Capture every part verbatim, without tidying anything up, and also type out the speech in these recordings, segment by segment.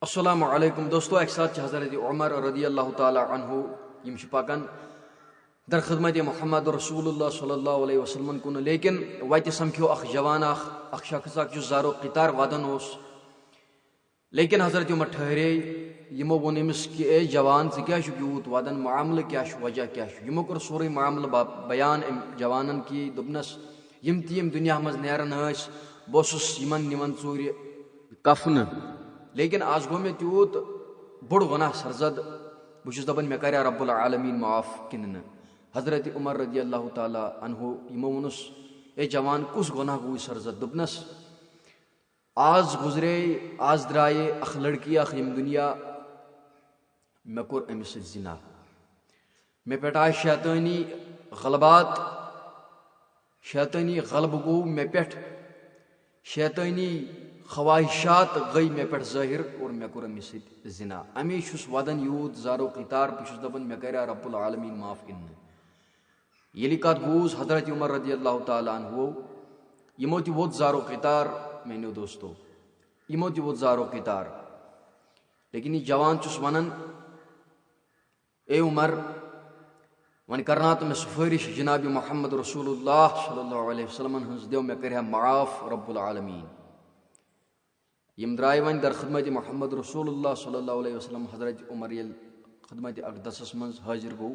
السلام علیکم دوستو، اکہِ ساتہٕ چھِ حضرت عمر رضی اللہ تعالیٰ عنہ، یِم چھِ پکان در خدمت محمد رسول اللہ صلی اللہ علیہ وسلم کُن، لیکن وتہِ سمکھیو اکھ جوان اکھ، اکھ شخص اکھ یُس زارو قطار ودان اوس۔ لیکن حضرت عمر ٹھہرے، یِمو ووٚن أمِس کہِ، "اے جوان، ژٕ کیٛاہ چھُکھ یوٗت ودان؟ معاملہٕ کیٛاہ چھُ؟ وجہ کیٛاہ چھُ؟" یِمو کوٚر سورُے معاملہٕ با-، بیان أمۍ جوانن کہِ دوٚپنس، یِم تہِ یِم دُنیا منٛز نیران ٲسۍ، بہٕ اوسُس یِمن نِوان ژوٗرِ کفنہٕ۔ لیکن آز گوٚو مےٚ تیوٗت بوٚڑ گۄناہ سرزد، بہٕ چھُس دَپان مےٚ کَرِ رب العالمین معاف کِنہٕ نہٕ۔ حضرت عمر رضی اللہ تعالیٰ عنہ یِمو ووٚنُس، "اے جوان، کُس گۄناہ گوٚوُے سرزد؟" دوٚپنَس، "آز گُزرے، آز درٛایے اَکھ لڑکی اَکھ ییٚمہِ دُنیا، مےٚ کوٚر أمِس سۭتۍ زِنا۔ مےٚ پٮ۪ٹھ آے شیطٲنی غلبات، شیطٲنی غلبہٕ گوٚو مےٚ پٮ۪ٹھ، شیطٲنی خواہشات گٔے مےٚ پٮ۪ٹھ ظٲہِر اور مےٚ کوٚر أمِس سۭتۍ زِنا۔ اَمے چھُس وَدان یوٗت زارو قطار، بہٕ چھُس دَپان مےٚ کَرِ رب العالمین معاف کِنہٕ نہٕ؟" ییٚلہِ یہِ کَتھ بوٗز حضرت عمر رضی اللہ تعالیٰ عنہ، یِمو تہِ ووٚت زارو قطار، میٛانیو دوستو، یِمو تہِ ووٚت زارو قطار۔ لیکن یہِ جوان چھُس وَنان، اے عمر، وۄنۍ کرناو تہٕ مےٚ سفٲرِش جناب محمد رسول اللہ صلی اللہ علیہ وسلمن ہٕنٛز، دِیو مےٚ کَرِ ہا معاف رب العالمین۔ یِم درٛاے وۄنۍ در خدمت محمد رسول اللہ صلی اللہ علیہ وسلم۔ حضرت عمر ییٚلہِ خدمت اقدسس منٛز حٲضِر گوٚو،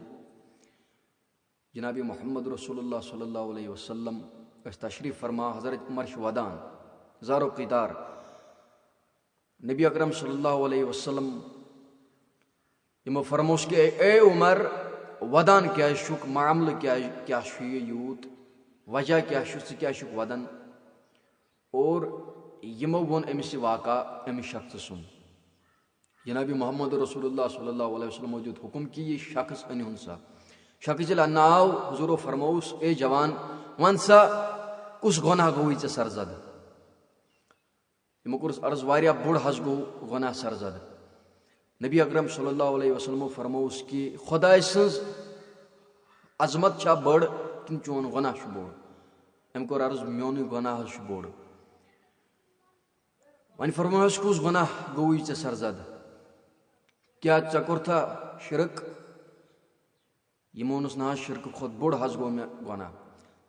جناب محمد رسول اللہ صلی اللہ علیہ وسلم ٲسۍ تشریف فرما، حضرت عمر چھِ ودان، زارو قطار۔ نبی اکرم صلی اللہ علیہ وسلم یِمو فرموس کہِ، "اے عمر، ودان کیٛازِ چھُکھ؟ معاملہٕ کیٛازِ، کیٛاہ چھُ یہِ یوٗت؟ وجہ کیٛاہ چھُ؟ ژٕ کیٛازِ چھُکھ ودان؟" اور یِمو ووٚن أمِس یہِ واقعہ، أمِس شخصہٕ سُنٛد۔ جناب محمد رسول اللہ صلی اللہ علیہ وسلمو دیُت حُکُم کہِ یہِ شخص أنِہُن سا۔ شخص ییٚلہِ اننہٕ آو، حضوٗرو فرمووُس، "اے جوان، وَن سا، کُس گۄناہ گوٚوُے ژےٚ سرزد؟" یِمو کوٚرُس عرض، "واریاہ بوٚڑ حظ گوٚو گۄناہ سرزد۔" نبی اکرم صلی اللہ علیہ وسلمو فرمووُس کہِ خۄداے سٕنٛز عظمت چھا بٔڑ کِنہٕ چون گۄناہ چھُ بوٚڑ؟ أمۍ کوٚر عرض، "میونُے گۄناہ حظ چھُ بوٚڑ۔" وۄنۍ فرمٲیوس، "کُس گۄناہ گوٚوُے ژےٚ سرزد؟ کیٛاہ ژےٚ کوٚرتھا شرک؟" یِمو ووٚنُس، "نہ حظ، شرکہٕ کھۄتہٕ بوٚڑ حظ گوٚو مےٚ گۄناہ۔"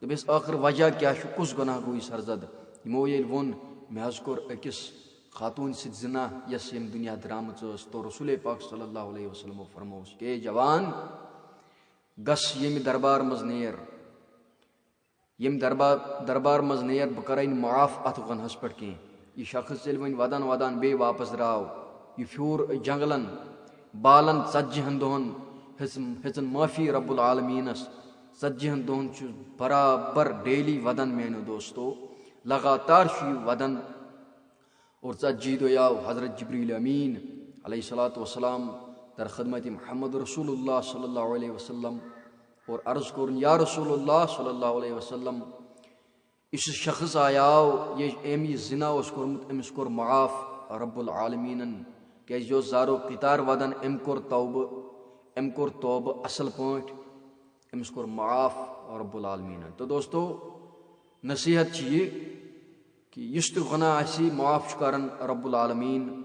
دوٚپُس، "ٲخٕر وجہ کیٛاہ چھُ؟ کُس گۄناہ گوٚو یہِ سرزد؟" یِمو ییٚلہِ ووٚن، "مےٚ حظ کوٚر أکِس خاتوٗنہِ سۭتۍ زِنا، یۄس ییٚمہِ دُنیا درٛامٕژ ٲس۔" تو رسول پاک صلی اللہ علیہ وسلمو فرمووُس کہِ، "اے جوان، گژھ ییٚمہِ دربار منٛز نیر، ییٚمہِ دربار، دربار منٛز نیر، بہٕ کرے نہٕ معاف اتھ گۄنہس پٮ۪ٹھ کینٛہہ۔" یہِ شخص ییٚلہِ وۄنۍ ودان ودان بیٚیہِ واپس درٛاو، یہِ پھیوٗر جنگلن، بالن، ژتجی ہن دۄہن ہیٚژ-، ہیٚژٕن معٲفی رب العالمینس۔ ژتجی ہن دۄہن چھُ برابر ڈیلی ودان، میانیو دوستو، لگاتار چھُ یہِ ودان۔ اور ژتجی دۄہ آو حضرت جبریل امین علیہ الصلوۃ والسلام در خدمت محمد رسول اللہ صلی اللہ علیہ وسلم اور عرض کوٚرُن، "یا رسول اللہ صلی اللہ علیہ وسلم، یُس یہِ شخص آیاو، یہِ، أمۍ یہِ زِنا اوس کوٚرمُت، أمِس کوٚر معاف رب العالمیٖنَن، کیٛازِ یہِ اوس زارو قطار وَدان، أمۍ کوٚر توبہٕ، أمۍ کوٚر توبہٕ اَصٕل پٲٹھۍ، أمِس کوٚر معاف رب العالمیٖنَن۔" تہٕ دوستو، نصیٖحت چھِ یہِ کہِ یُس تہِ گۄناہ آسہِ، معاف چھُ کَران رب العالمیٖن۔